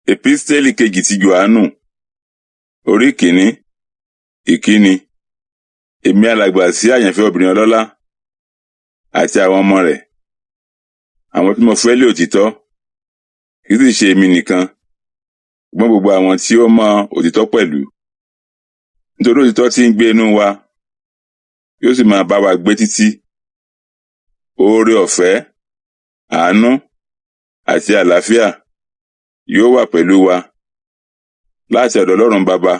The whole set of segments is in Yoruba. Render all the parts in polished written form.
Epísítélì kejì ti Jòhánù, orí kìíní, ìkíni. Èmi alàgbà sí àyànfẹ́ obìnrin ọlọ́lá àti àwọn ọmọ rẹ̀, àwọn tí mo fẹ́ lé òtítọ́, kì í sì ṣe èmi nìkan, ṣùgbọ́n gbogbo àwọn tí ó mọ òtítọ́ pẹ̀lú. Nítorí òtítọ́ tí ń gbé inú wa, yóò sì máa bá wa gbé títí. Oore ọ̀fẹ́, àánú àti àlàáfíà yóò wà pẹ̀lú wa láti ọ̀dọ̀ Ọlọ́run Baba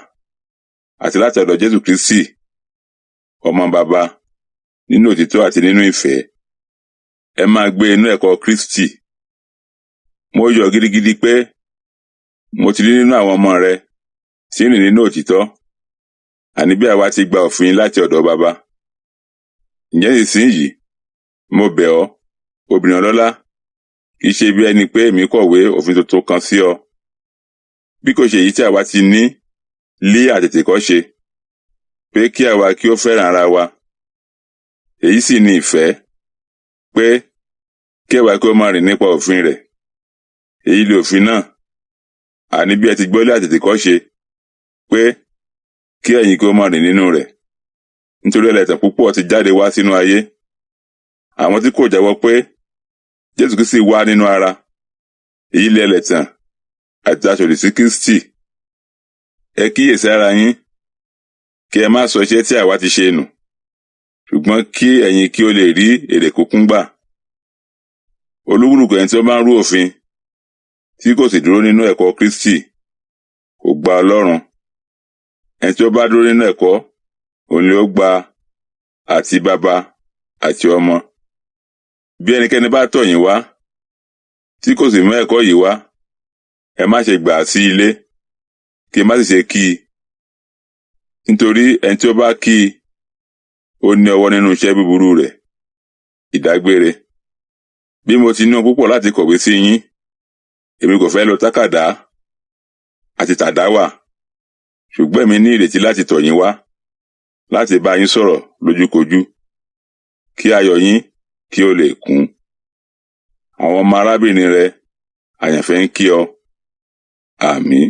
àti láti ọ̀dọ̀ Jésù Kristi, ọmọ Baba, nínú òtítọ́ àti nínú ìfẹ́. Ẹ máa gbé inú ẹ̀kọ́ Kristi. Mo yọ̀ gidigidi pé mo ti rí nínú àwọn ọmọ rẹ tí ń rìn nínú òtítọ́, àní bí àwa ti gba òfin láti ọ̀dọ̀ Baba. Ǹjẹ́ ìsinyìí, mo bẹ̀ ọ́, obìnrin ọlọ́lá, kì í ṣe bí ẹni pé èmi kọ̀wé òfin tuntun kan sí ọ, bí kò ṣe èyí tí àwa ti ní lí àtètèkọ́ṣe, pé kí àwa kí ó fẹ́ràn ara wa. Èyí sì ni ìfẹ́, pé kí àwa kí ó máa rìn nípa òfin rẹ̀. Èyí li òfin náà, àní bí ẹ ti gbọ́ lí àtètèkọ́ṣe, pé kí ẹ̀yin kí ó máa rìn nínú rẹ̀. Nítorí ẹlẹ́tàn púpọ̀ ti jáde wá sínú ayé, àwọn tí kò jẹ́wọ́ pé Jésù Kristi wá nínú ara. Èyí li ẹlẹ́tàn àti aṣòdì sí Kristi. Ẹ kíyèsí ara yín, kí ẹ má sọ iṣẹ́ tí àwa ti ṣe nù, ṣùgbọ́n kí ẹ̀yin kí ó lè rí èrè kúnkún gbà. Olúkúlùkù ẹni tí ó bá ń rú òfin, tí kò sì dúró nínú ẹ̀kọ́ Kristi, kò gba Ọlọ́run. Ẹni tí ó bá dúró nínú ẹ̀kọ́, òun ni ó gba àti Baba àti Ọmọ. Bí ẹnikẹ́ni bá tọ̀ yín wá, tí kò sì mú ẹ̀kọ́ yìí wá, ẹ má ṣe gbà á sí ilé, kí ẹ má sì ṣe kí i. Nítorí ẹni tí ó bá kí i, ó ní ọwọ́ nínú iṣẹ́ búburú rẹ̀. Ìdágbére. Bí mo ti ní ohun púpọ̀ láti kọ̀wé sí yín, èmi kò fẹ́ lo tákàdá àti tàdáwà, ṣùgbọ́n èmi ní ìrètí láti tọ̀ yín wá, láti bá yín sọ̀rọ̀ lójúkojú, kí ayọ̀ yín kí ó lè kún. Àwọn ọmọ arábìnrin rẹ àyànfẹ́ ń kí ọ. Àmín.